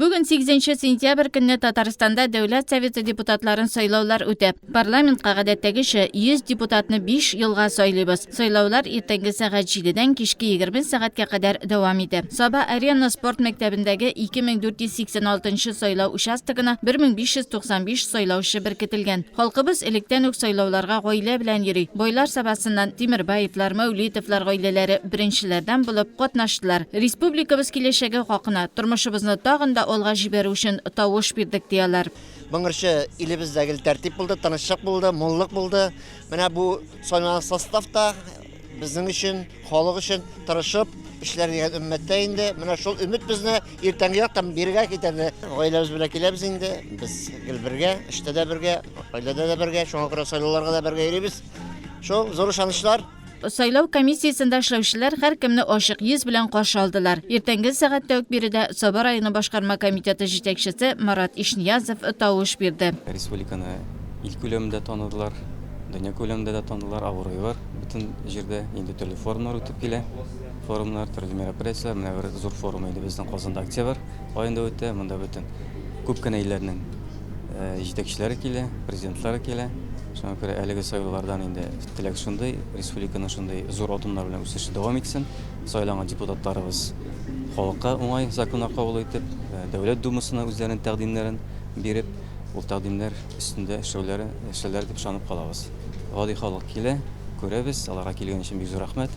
Бүген 8 сентябрь көнне Татарстанда Дәүләт Советы депутатларын сайлаулар үтә. Парламентка гадәттәгечә 100 депутатны 5 елга сайлыйбыз. Сайлаулар иртәнге сәгать 7-дән кичке 20 сәгатькә кадәр дәвам итә. Саба Арена спорт мәктәбендәге 2486 нчы сайлау участогына 1595 сайлаучы беркетелгән. Халкыбыз электән үк сайлауларга гаилә белән йөри. Байлар Сабасыннан Тимербаевлар, Мәүлитовлар гаиләләре беренчеләрдән булып катнаштылар. Республикабыз киләчәге хакына, тормышыбызны тагын да алга җибәрү өчен тавыш бирдек, ди алар. Моңарчы илебездә гел тәртип булды, тынычлык булды, муллык булды. Менә бу сайланган состав та безнең өчен, халык өчен тырышып эшләр дигән өммәттә инде. Менә шул өмет безне иртәнге яктан бирегә китерде. Гаиләбез белән киләбез инде. Без гел бергә, эштә дә бергә, гаиләдә дә бергә, шуңа күрә сайлауларга да бергә йөрибез. Шул зур ышанычлар. Сайлау комиссиясендә эшләүчеләр һәркемне ачык йөз белән каршы алдылар. Иртәнге сәгатьтә үк биредә Саба районы башкарма комитеты җитәкчесе Марат Ишниязов тавыш бирде. Республиканы ил күләмендә таныдылар, дөнья күләмендә дә таныдылар, абруе бар. Бөтен җирдә инде төрле форумнар үтеп килә. Форумнар, төрле мероприятиеләр. Менә бер зур форум инде безнең Казанда октябрь аенда үтә. Монда бөтен күп кенә илләрнең э, җитәкчеләре килә, президентлары килә. Шуңа күрә әлеге сайлаулардан инде теләк шундый, республиканың шундый зур адымнар белән үсеше дәвам итсен. Сайланган депутатларыбыз халыкка уңай законнар кабул итеп, э, Дәүләт Думасына үзләренең тәкъдимнәрен биреп, ул тәкъдимнәр өстендә эшләүләре, эшләрләр дип ышанып калабыз. Гади халык килә, күрәбез, аларга килгән өчен бик зур рәхмәт.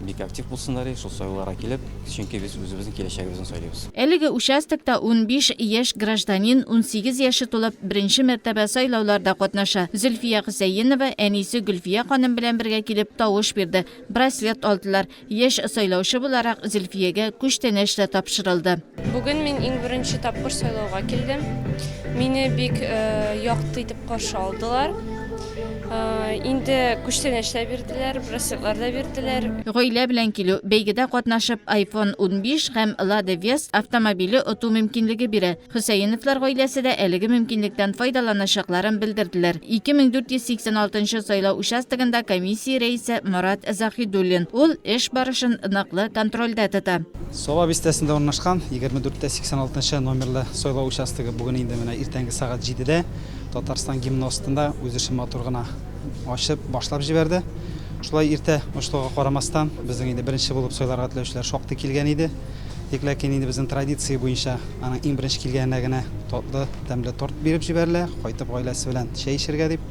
Бик актив булсыннар иде, шул сайлауларга килеп, чөнки без үзебезнең киләчәгебезне сайлыйбыз. Әлеге участокта 15 яшь гражданин 18 яше тулып, беренче мәртәбә сайлауларда катнаша. Зөлфия Хөсәенова әнисе Гөлфия ханым белән бергә килеп тавыш бирде, браслет алдылар. Яшь сайлаучы буларак Зөлфиягә күчтәнәч тә тапшырылды. Бүген мин иң беренче тапкыр сайлауга килдем. Мине бик якты итеп каршы алдылар. Инде күчтәнәч тә бирделәр, браслетлар да бирделәр. Гаилә белән килү, бәйгедә катнашып, iPhone 15 һәм Lada Vest автомобиле оту мөмкинлеге бирә. Хөсәеновлар гаиләсе дә әлеге мөмкинлектән файдаланачакларын белдерделәр. 2486 нчы сайлау участогында комиссия рәисе Марат Заһидуллин. Ул эш барышын ныклы контрольдә тота. Саба бистәсендә урнашкан 24 тә 86 нчы номерлы сайлау участогы бүген инде менә иртәнге сәгать җидедә Татарстан гимны астында үз эшен матур гына ачып, башлап җибәрде. Шулай иртә очлыгга карамастан, безнең инде беренче булып сайларга теләүчеләр шактый килгән иде. Тик ләкин инде безнең традиция буенча аның иң беренче килгәненә генә татлы, тәмле торт биреп җибәрелә, кайтып гаиләсе белән чәй эчәргә дип.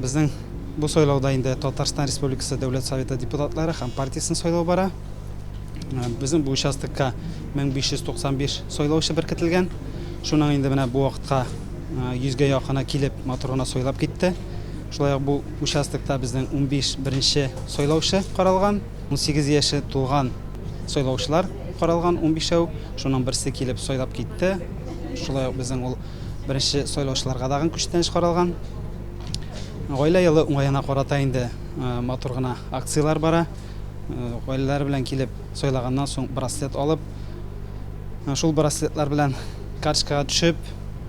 Безнең бу сайлауда инде Татарстан Республикасы Дәүләт Советы депутатлары һәм партиясен сайлау бара. Безнең бу участокка 1595 сайлаучы беркетелгән. Шуның инде менә бу вакытка 100гә якыны килеп матур гына сайлап китте. Шулай ук бу участокта безнең 15 беренче сайлаучы каралган. 18 яше тулган сайлаучылар каралган унбишәү, шуның берсе килеп сайлап китте. Шулай ук безнең ул беренче сайлаучыларга тагын күчтәнәч каралган. Гаилә елы уңаена карата инде матур гына акцияләр бара. Гаиләләре белән килеп сайлаганнан соң браслет алып, шул браслетлар белән карточкага төшеп,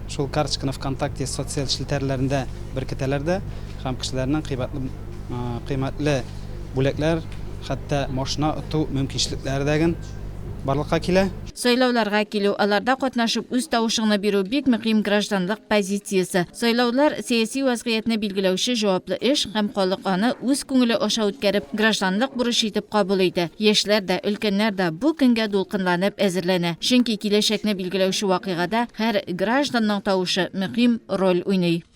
шул карточканы ВКонтакте социаль челтәрләрендә беркетәләр дә һәм кешеләрнең кыйбатлы кыйммәтле бүләкләр, хәтта машина оту мөмкинчелекләре дә ген барлыкка килә. Сайлауларга килү, аларда катнашып үз тавышыңны бирү бик мөһим гражданлык позициясе. Сайлаулар, сәяси вәзгыятьне билгеләүче җаваплы эш һәм халык аны үз күңеле аша үткәреп, гражданлык бурычы итеп кабул итә. Яшьләр дә, өлкәннәр дә бу көнгә дулкынланып әзерләнә. Чөнки киләчәкне билгеләүче вакыйгада һәр гражданның тавышы мөһим роль уйный.